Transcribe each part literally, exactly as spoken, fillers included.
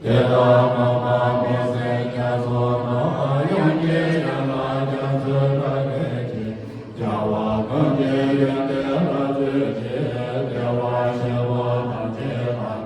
དེ་དག་མ་པ་མི་ཟད་རྒྱ་མཚོ་དང་། ཡང་དགེ་ཡང་ལ་རྒྱ་མཚོའི་བཀའ་དྲིན་གྱིས། རྒྱལ་བ་ཀུན་གྱི་ཡོན་ཏན་ལ་བརྗོད་ཅིང་། བདེ་བར་གཤེགས་པ་ཐམས་ཅད་དང་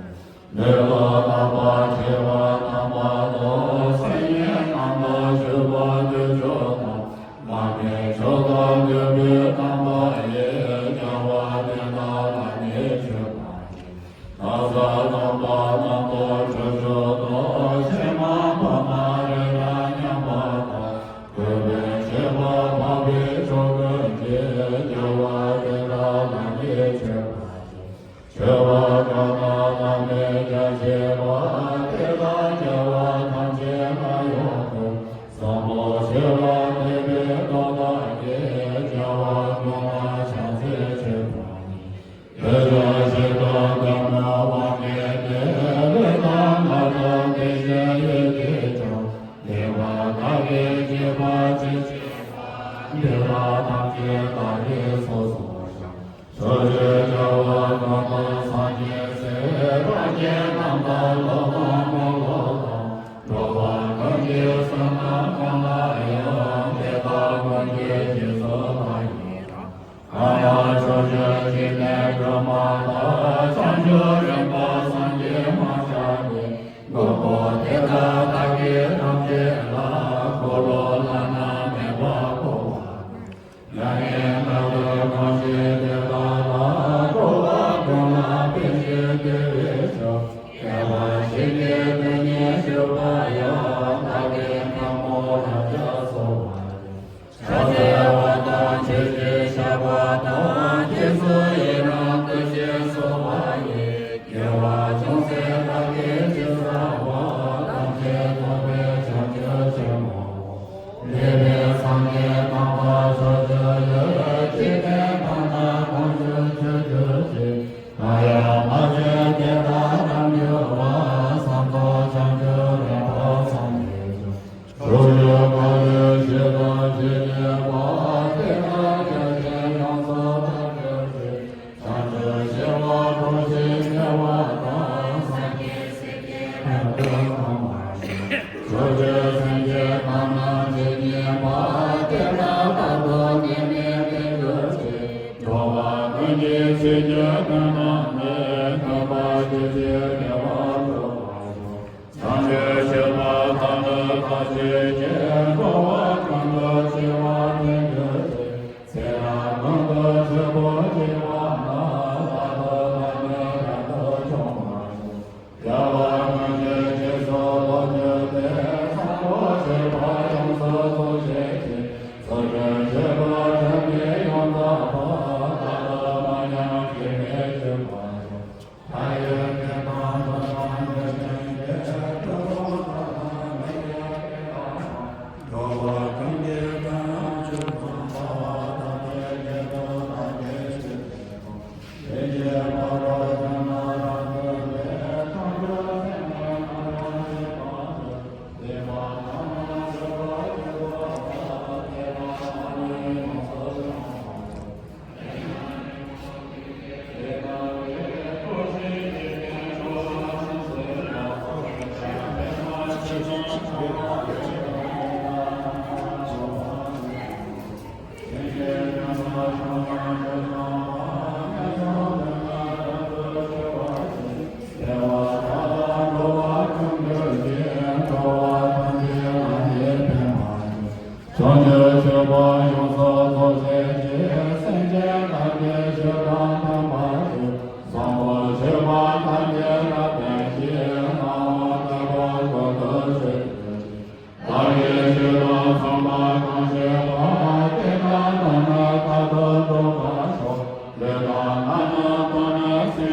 ནི། ལུས་ལ་རྣམ་པར་འཁྲུལ་པ་རྣམ་པ་དང་། སེམས་ཉིད་རྣམ་དག་ཆོས་པ་དུད་འགྲོ་རྣམས། མ་ནིང་ཕྱོགས་དང་བདུན་པོའི་རྣམ་པ་ཡི། རྒྱལ་བ་དེ་དག་ལ་ནི་མཆོད་པ་ཡི། ན་བཟའ་རྣམ་པ་རྣམ་དག་ཁྲོ་བཅུ་དང་། ཕྱེ་མ་ཕ་མ་རི་དྭགས་མཉམ་པ་དང་། གུས་པས་མཆོད་པ་འཕགས་པའི་མཆོག་ཀུན་གྱིས། རྒྱལ་བ་དེ་དག་ལ་ནི་མཆོད་པ་ཡི། མཆོད་པ་གང་རྣམས་བླ་མེད་རྒྱ་ཆེ་བ། དེ་དག་རྒྱལ་བ་ཐམས་ཅད་ལ་ཡོངས་སུ། བཟང་པོ་སྤྱོད་པ་དད་པའི་སྟོབས་དག་གིས། རྒྱལ་བ་ཀུན་ལ་ཕྱག་འཚལ་མཆོད་པ་ཡི། དེ་ལྟར་ཇི་ལྟར་ཐལ་མོ་སྦར་བརྒྱབ་སྟེ། ལུས་དང་ངག་དང་དེ་བཞིན་ཡིད་ཀྱིས་ཀྱང་། བདེ་བ་དག་གིས་བསྐྱེད་པ་ཇི་བཞིན་པ། འདི་དག་ཐམས་ཅད་བདག་གིས་སོ་སོར་བཤགས། ཕྱོགས་བཅུའི་རྒྱལ་བ་ཀུན་དང་སངས་རྒྱས་སྲས། བར་གྱི་རྣམ་ཐར་ལྷ་དང་དམུ་ལྷ་དང་། འགྲོ་བ་ཀུན་གྱི་བསོད་ནམས་ཀུན་ལ་ཡང་། དེ་དག་ཀུན་གྱི་རྗེས་སུ་བདག་ཡི་རང་། གང་ཡང་ཕྱོགས་བཅུའི་འཇིག་རྟེན་སྒྲོན་མ་དང་། བྱང་ཆུབ་སེམས་དཔའ་སངས་རྒྱས་མ་ཆགས་པའི། མགོན་པོ་དེ་དག་བདག་གིས་ཐམས་ཅད་ལ། འཁོར་ལོ་བླ་ན་མེད་པ་བསྐོར་བ་དང་། མྱ་ངན་འདའ་སྟོན་གང་བཞེད་དེ་དག་ལ། འགྲོ་བ་ཀུན་ལ་ཕན་ཕྱིར་བདེ་བའི་ཕྱིར། བདེ་བར་གཤེགས་པའི་དོན་ཉིད་ཞུས་པ་ཡང་། བདག་གིས་ཐལ་མོ་རབ་བརྒྱ་གསོལ་བ་ཡི། ཕྱག་འཚལ་བ་དང་མཆོད་ཅིང་བཤགས་པ་དང་། རྗེས་སུ་ཡི་རང་བསྐུལ་ཞིང་གསོལ་བ་ཡི། དགེ་བ་ཅུང་ཟད་བདག་གིས་ཅི་བསགས་པ། ཐམས་ཅད་རྫོགས་པའི་བྱང་ཆུབ་ཕྱིར་སྨོན། འདས་པའི་སངས་རྒྱས་དང་པོ་ཕྱོགས་བཅུ་ཡི། འཇིག་རྟེན་དག་ན་དཀོན་མཆོག་མཆོད་གྱུར་ཅིག། གང་ཡང་མ་བྱོན་དེ་དག་རྣམས་འགྱུར་བ། སངས་རྒྱས་བྱང་ཆུབ་རིམ་པར་བསམ་པའི་ཕྱིར། ཕྱོགས་བཅུའི་འཁོར་ལོའི་གཞི་དང་ཇི་སྙེད་པ། དེ་དག་བརྒྱ་བྱིན་ཡོངས་སུ་དག་གྱུར་ཅིག། བྱང་ཆུབ་ཤེས་པ་འགྲོ་ཞིང་ཉེ་བ་དང་། སངས་རྒྱས་སྲས་ཀྱི་ཕན་བདེ་མངོན་པར་ཤེས། ཕྱོགས་བཅུའི་སེམས་ཅན་དག་རྣམས་ཇི་སྙེད་པ། དེ་དག་རྟག་ཏུ་ནད་མེད་བདེ་གྱུར་ཅིག། འགྲོ་བ་ཀུན་གྱི་ཚེ་སྒྱུར་དོན་རྣམས་ནི། ནད་པ་སྐྱེ་འཆི་བདེ་བར་འགྲོ་བར་ཤོག། བྱང་ཆུབ་སྤྱོད་པ་དག་ནི་ཐམས་ཅད་ཀྱིས། འགྲོ་བ་ཀུན་ཏུ་སྤྱི་བོར་ཐིམ་གྱུར་ཅིག། ཚེ་རབས་ཀུན་ཏུ་ཆོས་འཁོར་བསྐྱེད་པ་ན། རྟག་ཏུ་བདག་ནི་རབ་ཏུ་འཇོམས་པར་ཤོག། རྒྱལ་བ་ཀུན་གྱི་རྗེས་སུ་བདག་གྱུར་ཏེ། བཟང་པོ་སྤྱོད་པ་ཡོངས་སུ་རྫོགས་བྱེད་ཅིང་། ཕྱོགས་བཅུའི་ཆོས་འཁོར་སྒྲོན་མེ་ཡོངས་དག་པ། རྟག་ཏུ་མ་ཉམས་སྐྱེ་མེད་གྱུར་པར་ཤོག།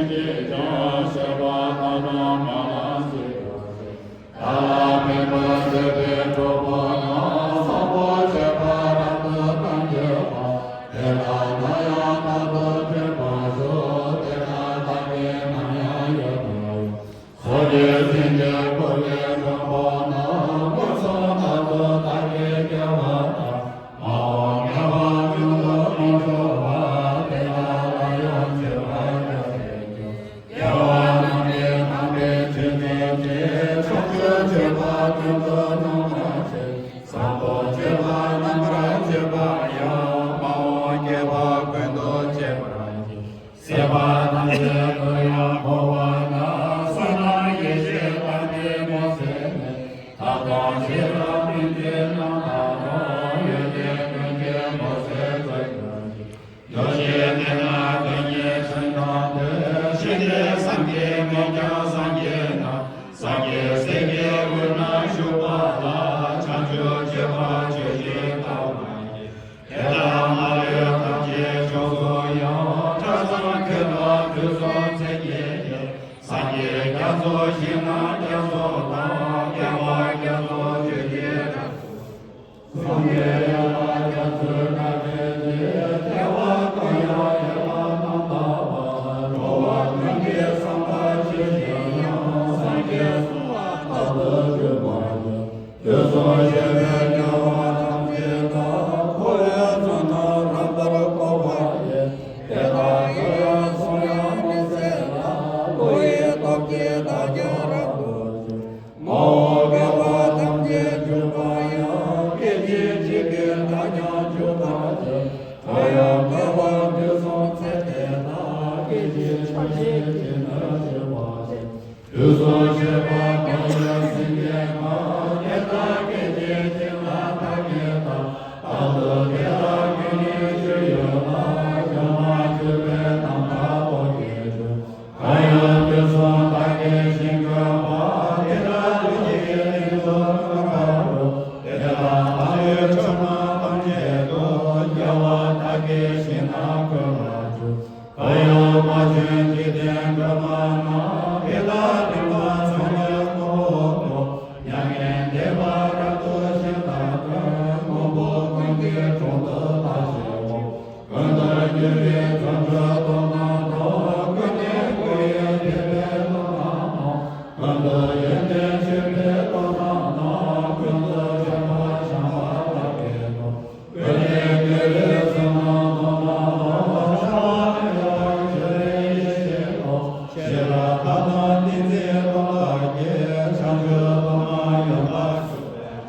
ཀྱིས་ཀྱང་བཤད་པ་རྣམས་ཀྱང་མ་ལ་སྲིད་པ་ཞིག །བདག་ལ་ཕན་པར་བྱེད་པའི་གྲོགས་པོ་རྣམས། བཟང་པོ་སྤྱོད་པ་རབ་ཏུ་གང་བྱེད་པ། དེ་དག་ནམ་ཡང་རྟག་ཏུ་འཕྲད་པར་ཤོག །དེ་དག་བདག་གིས་ནམ་ཡང་ཡོད་མ་ཡིན། སོ་སྐྱེ་སེང་གེ་ཀུན་ལས་འཇམ་པོ་རྣམས། མངོན་སུམ་རྟག་ཏུ་བདག་གིས་སྐྱེ་བ་དང་། མ་འོངས་བསྐལ་པ་ཀུན་ཏུ་མི་འགྲོ་བར། དེ་དག་ལ་ཡང་མཆོད་པར་བགྱི་ཞིང་ཀྱང་། དགེ་བ་རྣམས་ཀྱིས་བསླངས་པའི་ཆོས་ཐམས་ཅད། བྱང་ཆུབ་སྤྱོད་པ་ཀུན་ཏུ་སྣང་བར་བྱེད། བཟང་པོ་སྤྱོད་པ་རྣམ་པར་སྤྱོད་པ་ཡང་། མ་འོངས་བསྐལ་པ་ཀུན་ཏུ་སྤྱད་པར་བགྱི། སྲེད་པ་ཐམས་ཅད་ཀུན་ཡང་འཁོར་བ་ན། བསོད་ནམས་ཡེ་ཤེས་དང་ལྡན་མི་བསྲུན་ནས། ཐབས་དང་ཤེས་རབ་སྤུན་མཆེད་རྣམས་དང་ནི། ཡོན་ཏན་ཀུན་གྱི་མུ་ཟེར་བཙུན་གྱུར་ཅིག །འདུ་ཤེས་ལྡན་ན་དོན་གཉིས་ཤིན་ཏུ་འདུས། ཤིན་ཏུ་བཟང་པོའི་མིང་ཀྱང་སངས་རྒྱས་རྣམས། སངས་རྒྱས་སྲས་ཀྱི་དབུས་ན་བཞུགས་པ་ལ། བྱང་ཆུབ་སྤྱོད་པ་ཆོས་བཞིན་དུ་མ་ཡིན། དེ་དག་མ་ལུས་ཐམས་ཅད་ཕྱོགས་སུ་ཡང་། གྲངས་ཙམ་ཁྱོད་ལ་དུས་གསུམ་ཚེ་གཉིས་ཀྱི། སངས་རྒྱས་རྒྱ་མཚོ་ཞིང་རྣམས་རྒྱ་མཚོ་དང་། རྒྱལ་བ་རྒྱ་མཚོ་ཆོས་ཀྱི་སྒྲ་སོགས། སངས་རྒྱས་ཡོད་ལ་རྒྱ་མཚོའི་སྒྲ་སྐད་ཀྱིས། རྒྱལ་བ་ཀུན་ཡང་ཡིད་ལ་དམ་བཏགས་པ། འགྲོ་བ་ཀུན་གྱི་བསམ་པ་ཇི་བཞིན་དབྱངས། སངས་རྒྱས་གསུང་ལ་རྟག་ཏུ་འཇུག་པར་བགྱི། དུས་གསུམ་གཤེགས་པའི་རྒྱལ་བ་ཐམས་ཅད་དང་། འཁོར་བའི་མཚོ་རྣམས་རབ་ཏུ་འཁོར་བ་ཡི། དེ་དག་ཁྱོད་ཡང་སུ་ཡང་མི་ཟད་ལ། བློ་ཡི་སྟོབས་ཀྱིས་བདག་ཀྱང་རབ་ཏུ་འཇུག །མ་འོངས་བསྐལ་པ་ཐམས་ཅད་འཇུག་པ་ཡང་། སྐད་ཅིག་གཅིག་གིས་བདག་ཀྱང་འཇུག་པར་བགྱི། ཁྱོད་ཡང་འཁོར་བ་དུས་གསུམ་ཚེ་འདི་ན། སྐད་ཅིག་ཕྱག་ཕྱིད་ཅིག་ནི་བྱེད་པར་བྱེད། དུས་གསུམ་གཤེགས་པ་དོན་ཡོད་སེང་གེ་མ། དེ་དག་སྐད་ཅིག་གཅིག་ལ་བདག་གིས་བལྟ། རྟག་ཏུ་དེ་དག་ཀུན་ནི་སྤྱོད་ཡུལ་ལ། སྐྱོན་མ་གྱུར་པའི་རྣམ་ཐར་རྟོག་གེར་གྱུར། གང་ཡང་དུས་གསུམ་བདག་གིས་ཞིང་བཀོད་པ། དེ་དག་ལུས་ཀྱི་སྟེང་དུ་མངོན་པར་རོལ། དེ་དག་མ་ལུས་ཕྱོགས་རྣམས་ཐམས་ཅད་དུ། རྒྱལ་བ་བདག་གིས་ཞིང་རྣམས་བཀོད་པར་གྱུར། གང་ཡང་མ་བྱོན་འཇིག་རྟེན་གྲོལ་མ་རྣམས། དེ་དག་མགྲིན་པ་ཚངས་པའི་ངོ་བོ་ཀུན། མྱ་ངན་འདས་པ་རབ་ཏུ་ཞི་བདག་ཀུན། མགོན་པོ་ཀུན་གྱི་དྲུང་དུ་བདག་གཤེགས་སོ། ཀུན་ཏུ་རྒྱལ་བའི་བརྩོན་འགྲུས་སྟོབས་རྣམས་དང་། ཀུན་ནས་སྐུ་ཡི་དད་པའི་སྟོབས་རྣམས་དང་། ཀུན་ཏུ་ཡོན་ཏན་སྤྱོད་པའི་སྟོབས་རྣམས་དང་། ཀུན་ཏུ་སྤྱོད་པ་བྱམས་པ་དག་གི་སྟོབས། ཀུན་ནས་དགེ་བའི་བསོད་ནམས་སྟོབས་རྣམས་དང་། བྱ་བ་མེད་པར་སྤྱོད་པའི་ཡེ་ཤེས་སྟོབས། ཤེས་རབ་ཐབས་དང་ཏིང་འཛིན་སྟོབས་དག་གིས། བྱང་ཆུབ་སྟོབས་རྣམས་ཡོངས་དག་སྤྱོད་པར་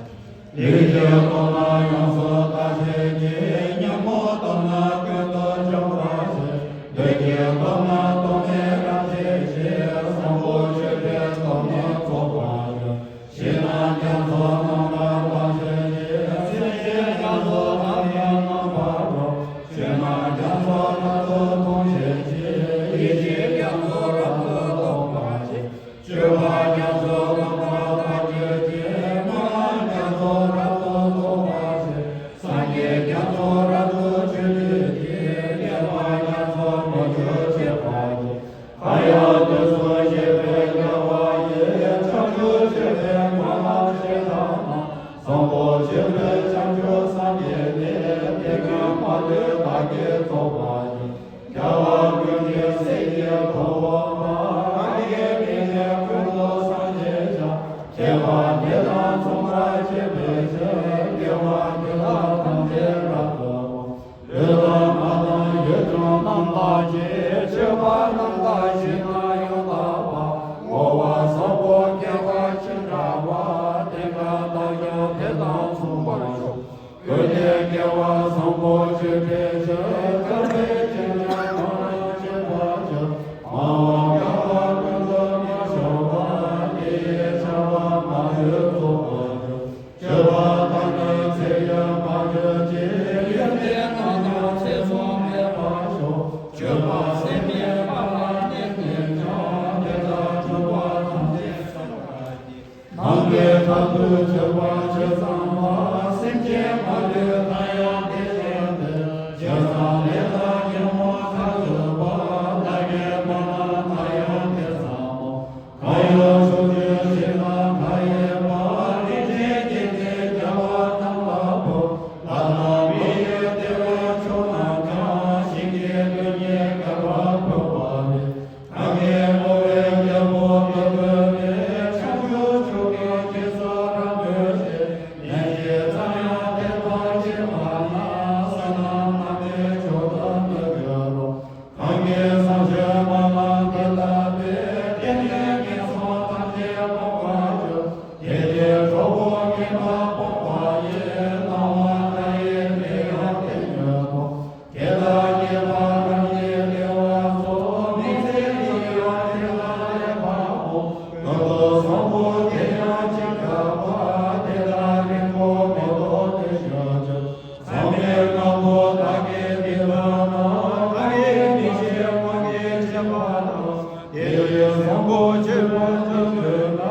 བགྱི། ལུས་ཀྱི་སྟོབས་རྣམས་ཡོངས་སུ་དག་བྱེད་ཅིང་། ཉོན་མོངས་སྟོབས་རྣམས་ཀུན་ཏུ་འཇོམས་པར་བྱེད། ལུས་ཀྱི་སྟོབས་རྣམས་སྟོབས་མེད་རབ་བྱེད་ཅིང་། བཟང་པོ་སྤྱོད་པའི་སྟོབས་རྣམས་རྫོགས་པར་འགྱུར། ཕྱི་ནང་རྒྱ་མཚོ་རྣམ་པར་དག་བྱེད་ཅིང་། སེམས་ཅན་རྒྱ་མཚོ་ལྟ་བུའི་རྣམ་པར་རོལ། ཕྱི་ནང་རྒྱ་མཚོ་རབ་ཏུ་མཐོང་བྱེད་ཅིང་། ཡེ་ཤེས་རྒྱ་མཚོ་རབ་ཏུ་རྟོགས་པར་བྱེད། སྤྱོད་པ་རྒྱ་མཚོ་རྣམ་པར་དག་བྱེད་ཅིང་། སྨོན་ལམ་རྒྱ་མཚོ་རབ་ཏུ་རྫོགས་པར་བྱེད། སངས་རྒྱས་རྒྱ་མཚོ་རབ་ཏུ་མཆོད་བྱེད་ཅིང་། རྒྱས་པ་རྒྱ་མཚོ་མི་འགྱུར་བྱེད་པར་བགྱི། གང་ཡང་དུས་གསུམ་གཤེགས་པའི་རྒྱལ་བ་ཡི། བྱང་ཆུབ་སྤྱོད་པའི་སྨོན་ལམ་ཞེས་བྱ་བ། བཟང་པོ་སྤྱོད་པའི་བྱང་ཆུབ་སངས་རྒྱས་ཏེ། དེ་ཀུན་མ་ལུས་བདག་གིས་རྫོགས་པར་བགྱི། རྒྱལ་བ་ཀུན་གྱི་སྲས་ཀྱི་ཐུ་བོ་མ། བདག་གིས་དེང་ནས་ཀུན་ཏུ་སངས་རྒྱས་ཤིང་། ཁྱད་པར་འདི་དང་མཚུངས་པར་སྤྱད་པའི་ཕྱིར། དགེ་བ་འདི་དག་ཐམས་ཅད་རབ་ཏུ་བསྔོ། ལུས་དང་ངག་དང་ཡིད་དང་རྣམ་དག་ཅིང་། སྤྱོད་པ་རྣམ་དག་བཞི་ན་ཡང་དག་པ། བསྔོ་བ་བཟང་པོ་དགེ་བ་ཅི་འདྲ་བ། དེ་འདྲ་བདག་ཀྱང་དེ་དང་མཚུངས་པར་ཤོག །ཀུན་ནས་དགེ་བ་བཟང་པོ་སྤྱོད་པའི་ཕྱིར། བྱང་སེམས་ཅན་ལ་གང་རུང་སྤྱད་པར་བྱ། མ་འོངས་བསྐལ་པ་ཀུན་ཏུ་མ་ཤོར་བར། དེ་ཡི་བྱ་བ་མ་ལུས་རྫོགས་པར་འགྱུར། སྤྱོད་པ་དག་ནི་ཚེ་ཡི་བར་གྱུར་ཅིང་། ཡོན་ཏན་རྣམས་ཀྱང་ཚེ་གཟུང་མེད་པར་ཤོག །སྤྱོད་པ་སེམས་ཉིད་པ་ལ་གནས་ནས་ཀྱང་། དེ་དག་འབྱུང་བ་ཐམས་ཅད་སངས་རྒྱས་ཀྱི། ནམ་མཁའི་མཐར་ཐུག་སྤྱོད་པ་ཇི་ཙམ་པ། སེམས་ཅན་མ་ལུས་ལ་ཡང་དེ་བཞིན་ཏེ། ཇི་ཙམ་ལས་དང་ཉོན་མོངས་མཐར་ཐུག་པ། བདག་གིས་སྨོན་ལམ་ བཟང་པོ་སྤྱོད་པ་ཅི་འདོད་ན།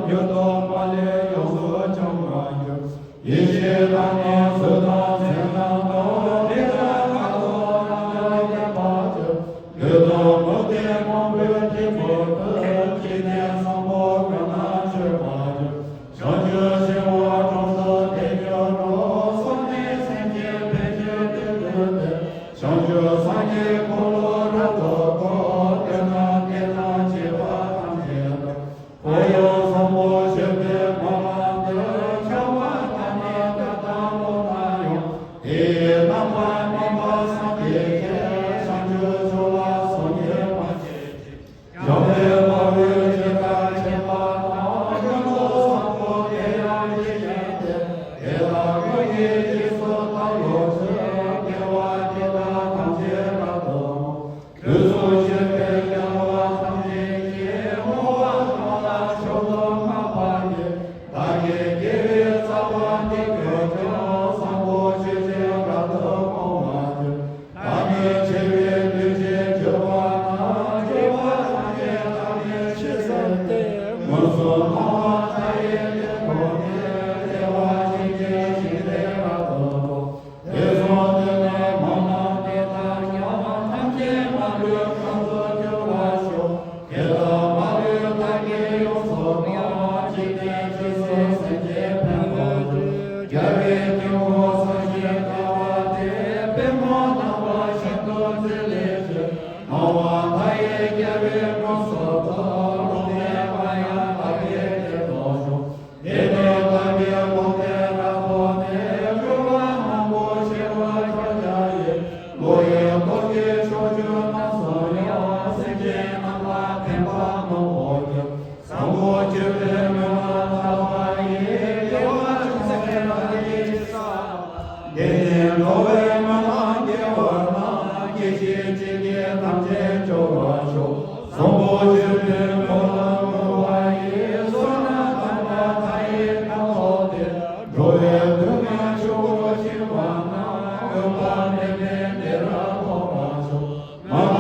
མྱུར་དུ་མ་ལུས་ཡོངས་སུ་བྱང་བར་འགྱུར། ཡེ་ཤེས་དང་ནི་གཟུགས་དང་མཚན་དང་དོན། དེ་དག་ཀུན་ཏུ་རྣམ་པར་བརྟེན་པར་འགྱུར། ལུས་དང་མུ་སྟེགས་མང་པོའི་གཏི་མུག་ཀུན། འཇིག་རྟེན་བཟང་པོ་ཀུན་ན་སྤྱོད་པར་འགྱུར། བྱང་ཆུབ་ཤིང་དབང་དྲུང་དུ་དེ་འགྱུར་རོ། སོགས་ནི་སེམས་ཅན་ཕན་ཕྱིར་དེ་འདུལ་ཏེ། བྱང་ཆུབ་སངས་རྒྱས་འཁོར་ལོ་རབ་ཏུ་བསྐོར། དེ་རྣམས་དེ་དང་བཅས་པ་ཐམས་ཅད་དང་། འཁོར་ཡུག་ཟབ་མོ་སྤྱོད་པའི་སྨོན་ལམ་འདི། བྱ་བ་དང་ནི་དགྲ་དང་ལོག་ན་ཡང་། དེ་ཡི་རྣམ་པར་སྨིན་པ་སངས་རྒྱས་ཀྱི། བྱང་ཆུབ་མཆོག་ལ་སངས་རྒྱས་མ་སྐྱེས་ཀྱི། འཇམ་དཔལ་དཔའ་བོས་ཇི་ལྟར་མཁྱེན་པ་དང་། ཀུན་ཏུ་བཟང་པོ་དེ་ཡང་ཇི་བཞིན་ཏེ། དེ་དག་ཀུན་གྱི་རྗེས་སུ་བདག་སློབ་ཅིང་། དགེ་བ་འདི་དག་ཐམས་ཅད་རབ་ཏུ་བསྔོ། དུས་གསུམ་གཤེགས་པའི་རྒྱལ་བ་ཐམས་ཅད་ཀྱིས། བསྔོ་བ་གང་ལ་མཆོག་ཏུ་བསྔགས་པ་ཡི། བདག་གི་དགེ་བའི་རྩ་བ་འདི་ཀུན་ཀྱང་། བཟང་པོ་སྤྱོད་ཕྱིར་རབ་ཏུ་བསྔོ་བར་འགྱུར། བདག་ནི་འཆི་བའི་དུས་ཀྱི་འགྱུར་བ་ན། སྐྱེ་བ་ཐམས་ཅད་བདག་ནི་འཆི་ཟད་དེ། མངོན་སུམ་སྣང་བ་མཐའ་ཡས་དེ་ཐོབ་ནས། བདེ་བ་ཅན་གྱི་ཞིང་དེ་རབ་ཏུ་འགྲོ། དེ་སོང་དུས་ནི་སྨོན་ལམ་འདི་དག་ཀྱང་། ཐམས་ཅད་མ་ལུས་གང་དུ་འགྱུར་བར་ཤོག། དེ་དག་མ་ལུས་བདག་གིས་ཡོངས་སུ་བསྔོ། འཇིག་རྟེན་ཇི་སྲིད་སེམས་ཅན་ཕན་པར་འགྱུར། རྒྱལ་བའི་དཀྱིལ་འཁོར་ས་གཞི་དགའ་བ་དེར། པདྨོ་དམ་པ་ཤིན་ཏུ་མཛེས་ལེགས་བརྗིད། སྣང་བ་མཐའ་ཡས་རྒྱལ་བའི་དངོས་སུ་གྲུབ། ལུང་བསྟན་པ་ཡང་བདག་གིས་དེར་རྫོགས་ཤོག། དེ་ནས་བདག་གིས་ལུང་བསྟན་རབ་ཐོབ་ནས། སྤྱོད་པ་མང་པོ་བྱེ་བ་ཕྲག་བརྒྱ་ཡིས། བློ་ཡི་སྟོབས་ཀྱིས་ཕྱོགས་བཅུ་རྣམས་སུ་ཡང་། སེམས་ཅན་རྣམས་ལ་ཕན་པ་མང་པོ་བསྐྱབ། བཟང་པོ་སྤྱོད་པའི་སྨོན་ལམ་བཏབ་པ་ཡིས། དགེ་བ་ཅུང་ཟད་བདག་གིས་བསགས་པ། དེ་ནས་འགྲོ་བའི་སྨོན་ལམ་དགེ་བ་རྣམས། སྐྱེ་ཤི་གཅིག་གིས་ཐམས་ཅད་སྐྱོབ་པར་ཤོག། བཟང་པོ་སྤྱོད་པའི་སྨོན་ལམ་བཏབ་པ་ཡིས། བསོད་ནམས་དམ་པ་མཐའ་ཡས་གང་བསགས་ཏེ། འགྲོ་བའི་དོན་ལ་ཕྱོགས་བཅུར་ཕྱིན་པ་རྣམས། འོད་དཔག་མེད་པའི་བདེ་རབ་ཐོབ་པར་ཤོག། མ་